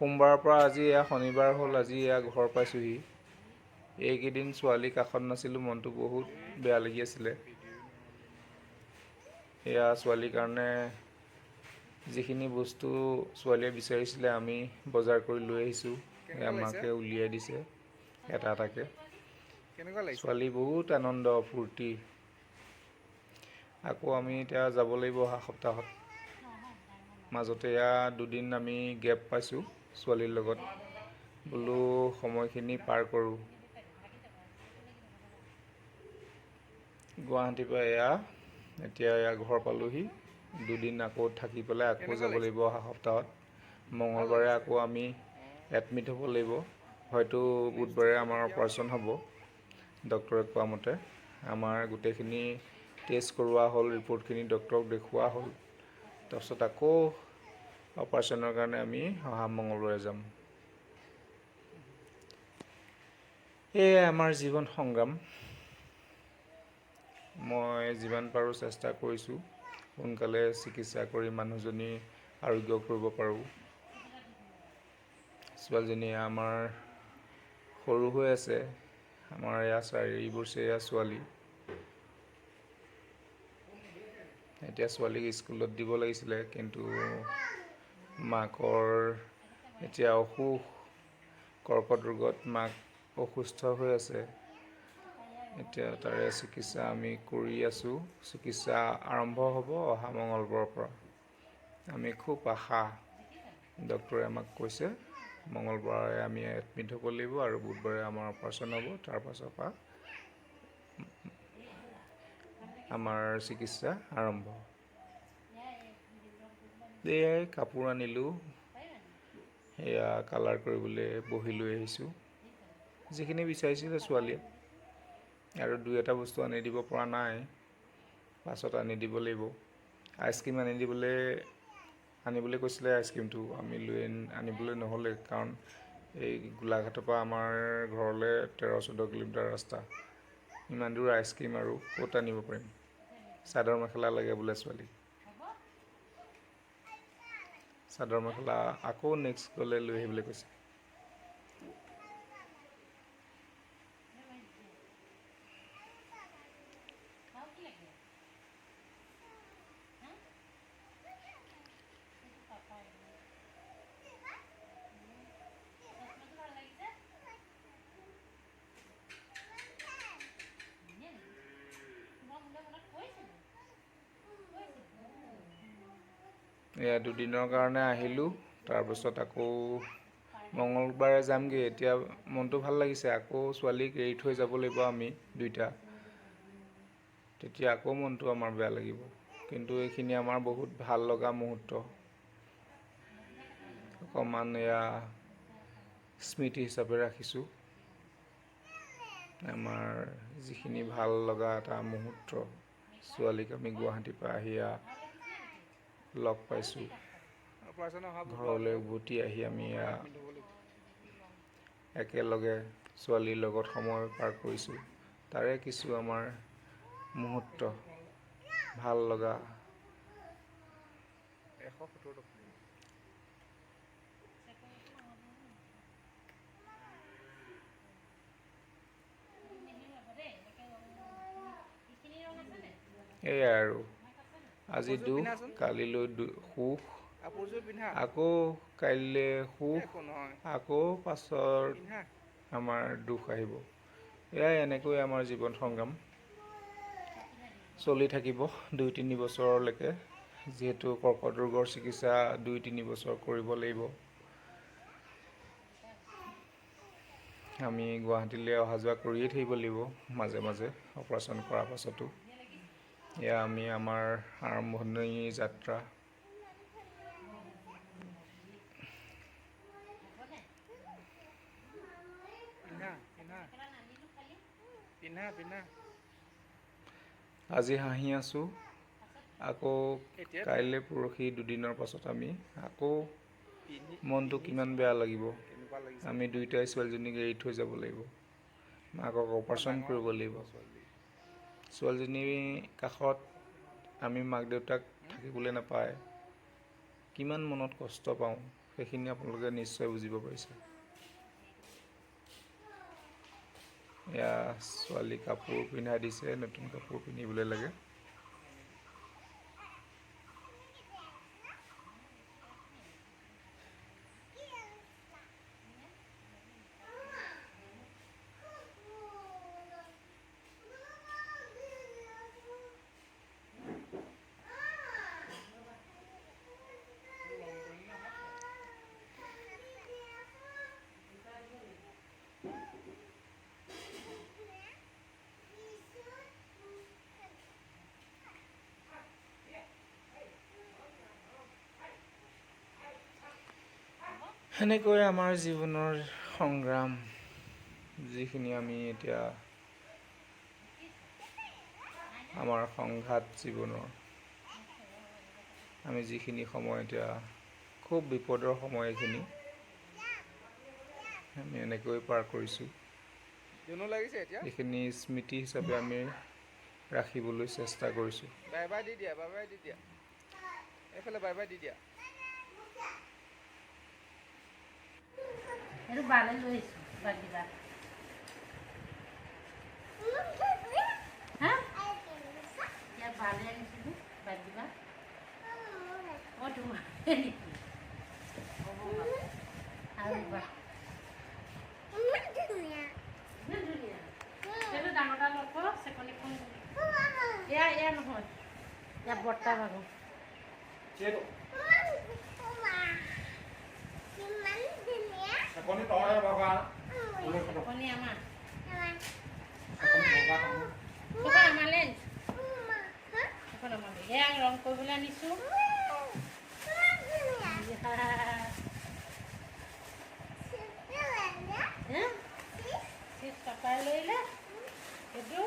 সোমবাৰৰ পৰা আজি এয়া শনিবাৰ হ'ল, আজি এয়া ঘৰ পাইছোঁহি। এইকেইদিন ছোৱালী কাষত নাছিলোঁ, মনটো বহুত বেয়া লাগি আছিলে। এয়া ছোৱালীৰ কাৰণে যিখিনি বস্তু ছোৱালীয়ে বিচাৰিছিলে আমি বজাৰ কৰি লৈ আহিছোঁ। এয়া মাকে উলিয়াই দিছে এটা এটাকৈ। কেনেকুৱা লাগিছে? ছোৱালী বহুত আনন্দ ফূৰ্তি। আকৌ আমি এতিয়া যাব লাগিব অহা সপ্তাহত। মাজতে এয়া দুদিন আমি গেপ পাইছোঁ ছোৱালীৰ লগত, বোলো সময়খিনি পাৰ কৰোঁ। গুৱাহাটীৰ পৰা এয়া এতিয়া এয়া ঘৰ পালোহি। দুদিন আকৌ থাকি পেলাই আকৌ কেনেকুৱা যাব লাগিছে? লাগিব অহা সপ্তাহত। মঙলবাৰে আকৌ আমি এডমিট হ'ব লাগিব, হয়তো বুধবাৰে আমাৰ অপাৰেশ্যন হ'ব ডক্টৰে কোৱা মতে। আমাৰ গোটেইখিনি টেষ্ট কৰোৱা হ'ল, ৰিপৰ্টখিনি ডক্টৰক দেখুওৱা হ'ল। তাৰপিছত আকৌ অপাৰেশ্যনৰ কাৰণে আমি অহা মঙলবাৰে যাম। এয়াই আমাৰ জীৱন সংগ্ৰাম। মই যিমান পাৰোঁ চেষ্টা কৰিছোঁ সোনকালে চিকিৎসা কৰি মানুহজনী আৰোগ্য কৰিব পাৰোঁ। ছোৱালীজনী আমাৰ সৰু হৈ আছে, আমাৰ এয়া 4 বছৰীয়া ছোৱালী। এতিয়া ছোৱালীক স্কুলত দিব লাগিছিলে, কিন্তু মাকৰ এতিয়া অসুখ, কৰ্কট ৰোগত মাক অসুস্থ হৈ আছে। এতিয়া তাৰে চিকিৎসা আমি কৰি আছোঁ। চিকিৎসা আৰম্ভ হ'ব অহা মঙলবাৰৰ পৰা। আমি খুব আশা, ডক্টৰে আমাক কৈছে মঙলবাৰে আমি এডমিট হ'ব লাগিব আৰু বুধবাৰে আমাৰ অপাৰেশ্যন হ'ব। তাৰ পাছৰ পৰা আমাৰ চিকিৎসা আৰম্ভ। এয়াই কাপোৰ আনিলোঁ, এয়া কালাৰ কৰিবলৈ বহি লৈ আহিছোঁ। যিখিনি বিচাৰিছিলে ছোৱালীয়ে, আৰু দুই এটা বস্তু আনি দিব পৰা নাই, পাছত আনি দিব লাগিব। আইচক্ৰীম আনিবলৈ কৈছিলে, আইচক্ৰীমটো আমি লৈ আনিবলৈ নহ'লে, কাৰণ এই গোলাঘাটৰ পৰা আমাৰ ঘৰলৈ 13-14 কিলোমিটাৰ ৰাস্তা। ইমান দূৰ আইচক্ৰীম আৰু ক'ত আনিব পাৰিম। চাদৰ মেখেলা লাগে বোলে ছোৱালীক, চাদৰ মেখেলা আকৌ নেক্সট গ'লে লৈ আহিবলৈ কৈছে। এয়া দুদিনৰ কাৰণে আহিলোঁ, তাৰপাছত আকৌ মঙলবাৰে যামগৈ। এতিয়া মনটো ভাল লাগিছে, আকৌ ছোৱালীক এৰি থৈ যাব লাগিব আমি দুইটা, তেতিয়া আকৌ মনটো আমাৰ বেয়া লাগিব। কিন্তু এইখিনি আমাৰ বহুত ভাল লগা মুহূৰ্ত, অকণমান এয়া স্মৃতি হিচাপে ৰাখিছোঁ। আমাৰ যিখিনি ভাল লগা এটা মুহূৰ্ত, ছোৱালীক আমি গুৱাহাটীৰ পৰা আহি এয়া লগ পাইছোঁ। অপাৰেশ্যন অহা ঘৰলৈ উভতি আহি আমি এয়া এডমিট হ'ব লাগিব। একেলগে ছোৱালীৰ লগত সময় পাৰ কৰিছোঁ। তাৰে কিছু আমাৰ মুহূৰ্ত ভাল লগা। 170 টকা। এয়াই আৰু আজি কাপোৰযোৰ দুখ, পিন্ধাচোন। কালিলৈ সুখ, কাপোৰযোৰ পিন্ধা। আকৌ কাইলৈ সুখ, একো নহয়, আকৌ পাছৰ পিন্ধা। আমাৰ দুখ আহিব। এয়াই এনেকৈ আমাৰ জীৱন সংগ্ৰাম চলি থাকিব 2-3 বছৰলৈকে। যিহেতু কৰ্কট ৰোগৰ চিকিৎসা 2-3 বছৰ কৰিব লাগিব। আমি গুৱাহাটীলৈ অহা যোৱা কৰিয়ে থাকিব লাগিব মাজে মাজে অপাৰেশ্যন কৰাৰ পাছতো। এয়া আমি আমাৰ আৰম্ভণি যাত্ৰা। পিন্ধা পিন্ধা পিন্ধা পিন্ধা। আজি হাঁহি আছোঁ, আকৌ এতিয়া কাইলৈ পৰহি দুদিনৰ পাছত আমি আকৌ পিন্ধি মনটো কিমান বেয়া লাগিব। কেনেকুৱা লাগিছে? আমি দুয়োটাই ছোৱালীজনীক এৰি থৈ যাব লাগিব, মাকক অপাৰেশ্যন কৰিব লাগিব। ছোৱালী ছোৱালীজনীৰ কাষত আমি মাক দেউতাক থাকিবলৈ নাপায় কিমান মনত কষ্ট পাওঁ, সেইখিনি আপোনালোকে নিশ্চয় বুজিব পাৰিছে। এয়া ছোৱালী কাপোৰ পিন্ধাই দিছে, নতুন কাপোৰ পিন্ধিবলৈ লাগে। সেনেকৈ আমাৰ জীৱনৰ সংগ্ৰাম, যিখিনি আমি এতিয়া আমাৰ সংঘাত জীৱনৰ, আমি যিখিনি সময় এতিয়া খুব বিপদৰ সময় এইখিনি আমি এনেকৈ পাৰ কৰিছোঁ। এইখিনি স্মৃতি হিচাপে আমি ৰাখিবলৈ চেষ্টা কৰিছোঁ। বাই বাই দি দিয়া, বাই বাই দি দিয়া, এইফালে বাই বাই দি দিয়া। এইটো বালে লৈ আহিছোঁ, বাদ দিবা। হা? ইয়াত বালে আনিছিলোঁ, বাদ দিবা। অঁ, তোমাৰ নেকি? আৰু বা ইমান ধুনীয়া। সেইটো ডাঙৰ এটা ল'ব, চেকনিখন। এয়া এয়া নহয়, ইয়াত বৰ্তা ভাগৰ। চেকনি আমাৰ, সেইখন আমালৈ আনিছোঁ, সেইখন আমালৈ। এয়া ৰং কৰিবলৈ আনিছোঁ। চিপছ পাপাই লৈ আহিলে। এইটো